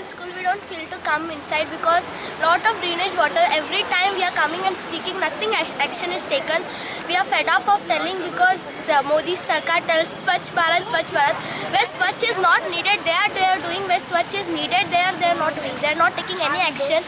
school, we don't feel to come inside because lot of drainage water. Every time we are coming and speaking, nothing action is taken. We are fed up of telling because Modi Sarkar tells Swachh Bharat, Swachh Bharat. Where Swachh is not needed, they are doing. Where Swachh is needed, they are not doing. They are not taking any action.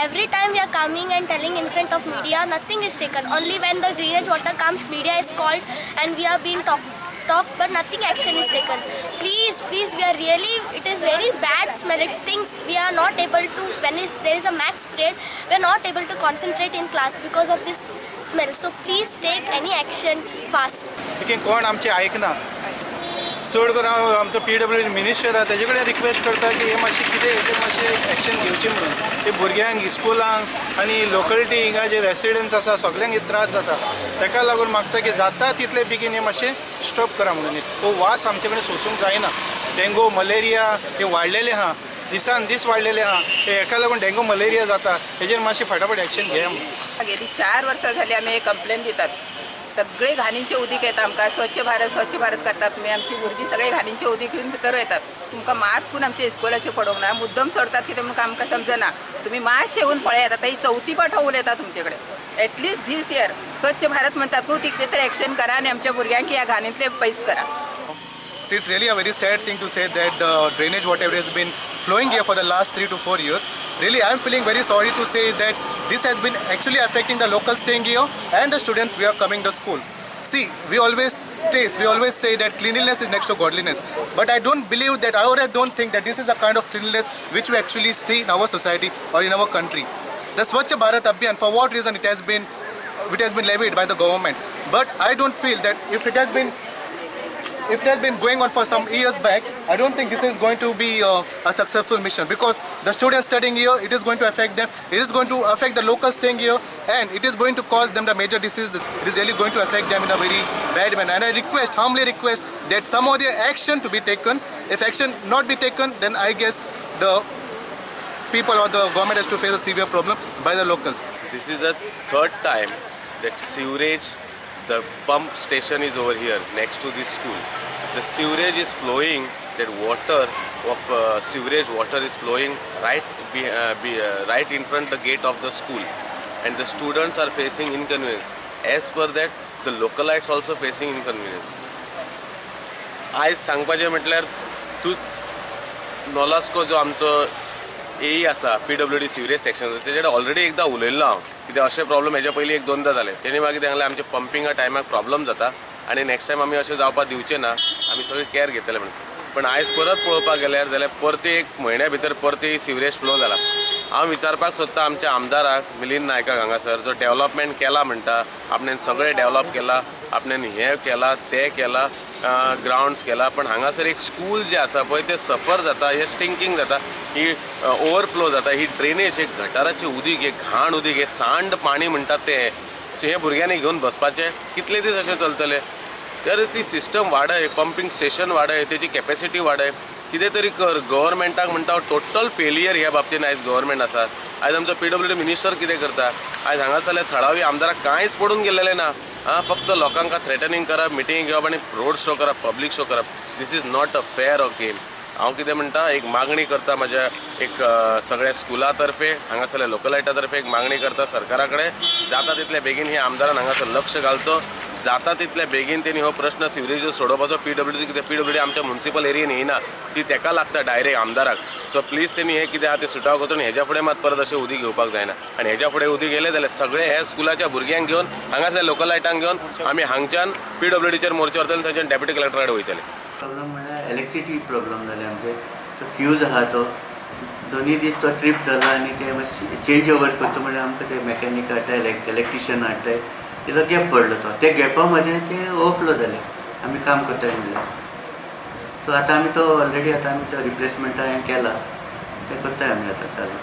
Every time we are coming and telling in front of media, nothing is taken. Only when the drainage water comes, media is called and we are being talked, but nothing action is taken. Please, please, we are really, it is very bad smell, it stinks. We are not able to, when there is a max period, we are not able to concentrate in class because of this smell. So please take any action fast. कोण आमचे आयकना चड करून हांव आमचो PWD minister आहा तेजे कडेन रिक्वेस्ट करता की हे मातशें कितें हेजेर मातशें एक्शन घेवचें म्हणून. ते भुरग्यांक स्कुलांक आनी लोकलिटी हिंगा जे रेसिडंट्स आसा सगल्यांक हे त्रास जाता, ताका लागून मागता की जाता तितले बेगीन हे मातशें स्टॉप करा म्हणून. हो वास आमचे कडेन सोंसूंक जायना. डेंगू मलेरिया हे वाडलेले आहा, दिसान दीस वाडलेले आहा, हे हेका लागून डेंगू मलेरिया जाता, हेजेर मातशें फटाफट एक्शन घेया म्हणून. गेली 4 वर्सां जाली आमी हे कंप्लेन दितात, सगळे घाणींचे उदीक येता आमकां. स्वच्छ भारत स्वच्छ भारत करतात तुमी, आमची भुरगीं सगळे घाणींचे उदीक घेवन भितर वयतात. तुमकां मात पूण आमच्या इस्कोलाचेर पडोवंक ना, मुद्दम सोडतात कितें म्हणून आमकां समजना. तुमी मातशें येवन पळयात, आतां ही चवथी पाट उलयता तुमचे कडेन. एटलिस्ट these year स्वच्छ भारत म्हणटा तूं तितलें तरी एक्शन करा आनी आमच्या भुरग्यांक ह्या घाणींतले पयस करा. See, it's really a very sad thing to say that the drainage whatever has been flowing here for the last 3 to 4 years. Really, I am feeling very sorry to say that this has been actually affecting the locals staying here and the students we are coming to school. See, we always say that cleanliness is next to godliness. But I don't believe that, I don't think that this is the kind of cleanliness which we actually see in our society or in our country. The Swachh Bharat Abhiyan, for what reason it has been levied by the government. But I don't feel that if it has been going on for some years back, I don't think this is going to be a successful mission, because the students studying here, it is going to affect them, it is going to affect the locals staying here, and it is going to cause them the major disease. It is really going to affect them in a very bad manner. And I request, humbly request, that some of the action to be taken. If action not be taken, then I guess the people or the government has to face a severe problem by the locals. This is the third time that sewerage, the pump station is over here next to this school. The sewerage is flowing, that water of sewerage water is flowing right in front the gate of the school, and the students are facing inconvenience. As per that, the localites also facing inconvenience. आयज सांगपाचें म्हटल्यार तूं नोलास्को जो आमचो एई आसा PWD sewerage section, तेजे कडेन already एकदां उलयल्लो हांव, कित्याक अशें प्रॉब्लम हेज्या पयलीं 1-2दा जाले. तेणी मागीर सांगलें आमचे पंपिंगा टायमाक प्रॉब्लम जाता आनी नेक्स्ट टायम आमी अशें जावपाक दिवचें ना, आमी सगळें कॅर घेतले म्हणून. पण आयज परत पळोवपाक गेल्यार जाल्यार परते 1 म्हयन्या भितर परते सिवरेज फ्लो जाला. हांव विचारपाक सोदता आमच्या आमदाराक मिलिंद नायकाक हांगासर, जो डेवलपमेंट केला म्हणटा, आपणें सगळें डेवलप केलां, आपणें हें केलां तें केलां, ग्रावंड्स केला, पण हांगासर एक स्कूल जें आसा पळय तें सफर जाता, हें स्टिंकींग जाता, ही ओवरफ्लो जाता, ही ड्रेनेज, एक गटाराचें उदीक, एक घाण उदीक, हें सांड पाणी म्हणटात तें, सो हें भुरग्यांनी घेवन बसपाचें कितले दीस अशें चलतलें? तर ती सिस्टम वाडय, पंपींग स्टेशन वाडय, तेजी कॅपेसिटी वाडय, कितें तरी कर. गव्हर्मेंटाक म्हणटा टोटल फेलियर ह्या बाबतीन आयज गव्हर्मेंट आसा. आयज आमचो पीडब्ल्यूडी मिनिस्टर कितें करता? आयज हांगासरल्या थळावी आमदाराक कांयच पडून गेल्लें ना. आं, फक्त लोकांक थ्रेटनींग करप, मिटींग घेवप आनी रोड शो करप, पब्लीक शो करप. This is not a fair of game. हांव कितें म्हणटा, एक मागणी करता म्हाज्या एक सगळ्या स्कुला तर्फे, हांगासरल्या लोकलायटा तर्फे एक मागणी करता सरकारा कडेन, जाता तितले बेगीन हे आमदारान हांगासर लक्ष घालचो, जाता तितले बेगीन तेणी हो प्रश्न सिवरेज सोडोवपाचो. पीडब्ल्यूडी कितें, पीडब्ल्यूडी आमच्या मुन्सिपल एरियेन येयना, ती तेका लागता डायरेक्ट आमदाराक. सो प्लीज तेणी हें कितें आहा तें सुटाव करचो आनी हेज्या फुडें मात परत अशें उदीक घेवपाक जायना. आनी हेज्या फुडें उदीक गेलें जाल्यार सगळे हे स्कुलाच्या भुरग्यांक घेवन, हांगासरल्या लोकलायटांक घेवन आमी हांगच्यान पीडब्ल्यूडीचेर मोर्चा व्हरतले, थंयच्यान डेप्युटी कलेक्टरा कडेन वयतले. प्रॉब्लम म्हणल्यार इलेक्ट्रिसिटी प्रॉब्लम जाले आमचे. तो फ्यूज आहा तो दोनी दीस तो ट्रीप जाला आनी ते मातशें चेंज ओवर करता म्हणल्यार आमकां ते मॅकॅनीक हाडटाय, इलेक्ट्रिशियन हाडटाय, तितलो गॅप पडलो तो, ते गॅपा मदें ते ओवरफ्लो जालें आमी काम करताय म्हणल्यार. सो आतां आमी तो ऑलरेडी आतां आमी तो रिप्लेसमेंटा हें केला, तें करताय आमी आतां चालू.